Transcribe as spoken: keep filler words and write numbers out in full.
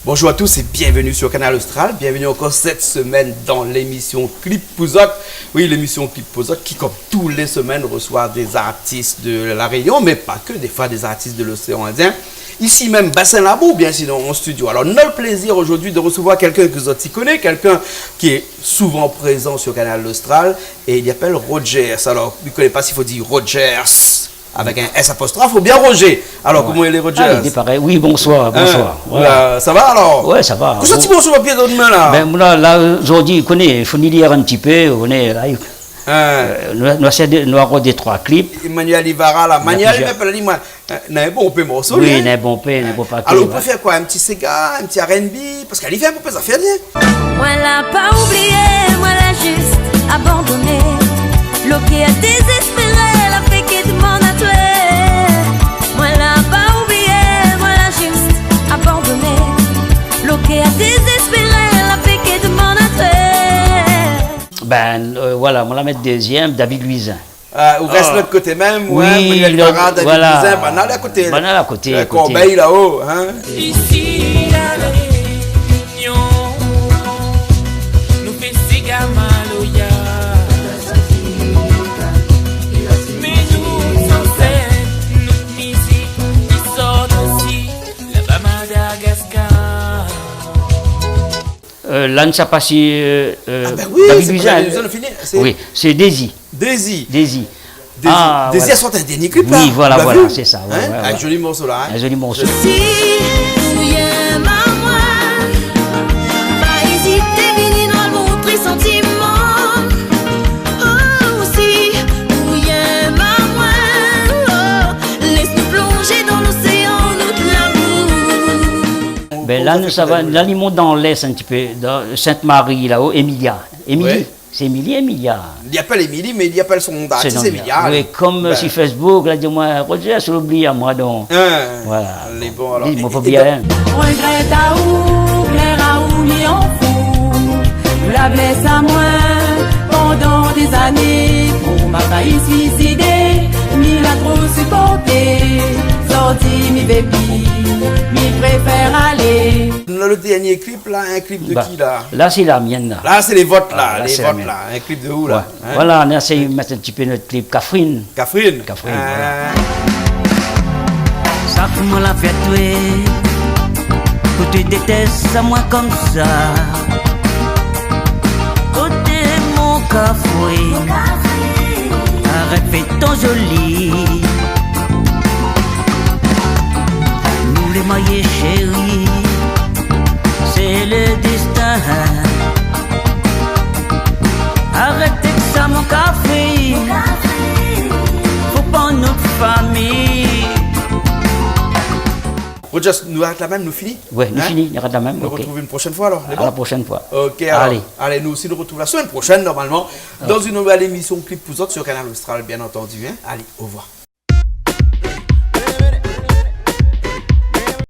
Bonjour à tous et bienvenue sur Kanal Austral. Bienvenue encore cette semaine dans l'émission Clip pou zot. Oui, l'émission Clip pou zot qui, comme tous les semaines, reçoit des artistes de La Réunion, mais pas que, des fois des artistes de l'océan Indien. Ici même, Bassin Labou, bien sinon, en studio. Alors, on a le plaisir aujourd'hui de recevoir quelqu'un ke zot i koné, quelqu'un qui est souvent présent sur Kanal Austral, é li apèl Rogers. Alors, mi koné pa si fo dir Rogers avec un S apostrophe ou bien Roger. Alors, koman i lé, Rogers ? Ah, lé dé parèy. Oui, bonsoir, bonsoir. Hein ? Voilà. Sa va, alors ? Ouais, sa va. Kosa ti morso papié dan out min, la ? Ben, moin la, la, zordi, ou koné, fo ni lir in ti pé, ou koné, la, euh, nou, nou la, nou la rod dé troi clip. Emmanuel Ivara, la. Emmanuel, mé pa la di, moin, euh, na in bonpé morso, oui, hein ? Na in bonpé, na in bonpé. Alors, ou préfèr koi ? In ti séga, in ti R and B ? Parske li fé in bonpé zafèr, li. Moin la pa oublié, moin la zis abandoné. Lo kèr désèspéré, la fé ke demann a toi. Moin la pa oublié, moin la zis abandoné. Lo kèr désèspéré, la fé ke demann a toi. Ben, euh, voilà, moin la mèt dézièm, David Louisin. Ah, ou rès lot koté mèm, ouais, Emmanuel Ivara, David Louisin, banna lé a koté. Banna lé a koté, euh, koté Corbeil la-o, hein. Isi La Réunion, nou fé séga maloya. Mé nout zansèt, nout mizik, i sort osi laba Madagascar. Euh, la, nou sa pas si, euh, euh, David Louisin, nou fini. Ah ben oui, sé pou David Louisin, sé Dési. Dési. Dési. Dési. Ah, Dési la sort in dernié clip, la. Oui, voilà, voilà, sé sa, ouais, ouais. In zoli morso, la, hein. In zoli morso. Si ou yèm amoin, pa ézité, vini nou montré santiman. Oh, si ou yèm amoin, oh, lès nou plonzé dan loséan nout lamour. Ben la, nou sa va, la, li mont dan lès in ti pé, dan Sainte-Marie, la-o, Emilia. Émilie. Ouais. Sé Émilie, Emilia. Li apèl Émilie, mé li apèl son dartis Emilia. Oui, konm, euh, si Facebook la di amoin, Rogers, ou oubli amoin, donk. Hein, voilà. Lé bon, alor. Di, moin fo bien. Regrèt aou, plèr aou, mi an fou. Ou la blès amoin pandan dé zané. Pou ma fay suisidé, mi la tro siporté. Zordi mi vé pi, mi préfèr alé. Le, le dernié clip, la, in clip de ki, la ? La, sé la mienne, la. La, sé lé vot, la, lé vot, la. In clip de ou, la ? Ouais. Hein ? Voilà, nou la éséy mèt in ti pé nout clip Kafrine. Kafrine. Kafrine, voilà. Sa koman la fé, toi, pou ou détès amoin konmsa ? Koté mon kafrine, arèt fé ton zoli. Nou lé marié, chéri, sé le destin. Arèt èk sa, mon kafrine. Fo pa nout fami. Rogers, nou arèt la mèm, nou fini ? Ouais, nou fini, nou arèt la mèm, ok. Nou retrouv in proshèn foi, alor, lé bon ? À la prochaine fois. Ok, alor. Alé. Alé, nou osi, nou retrouv la semèn proshèn, normalman, dan in nouvèl émisyon Clip pou zot sur Kanal Austral, bien entendu, hein. Alé, au revoir.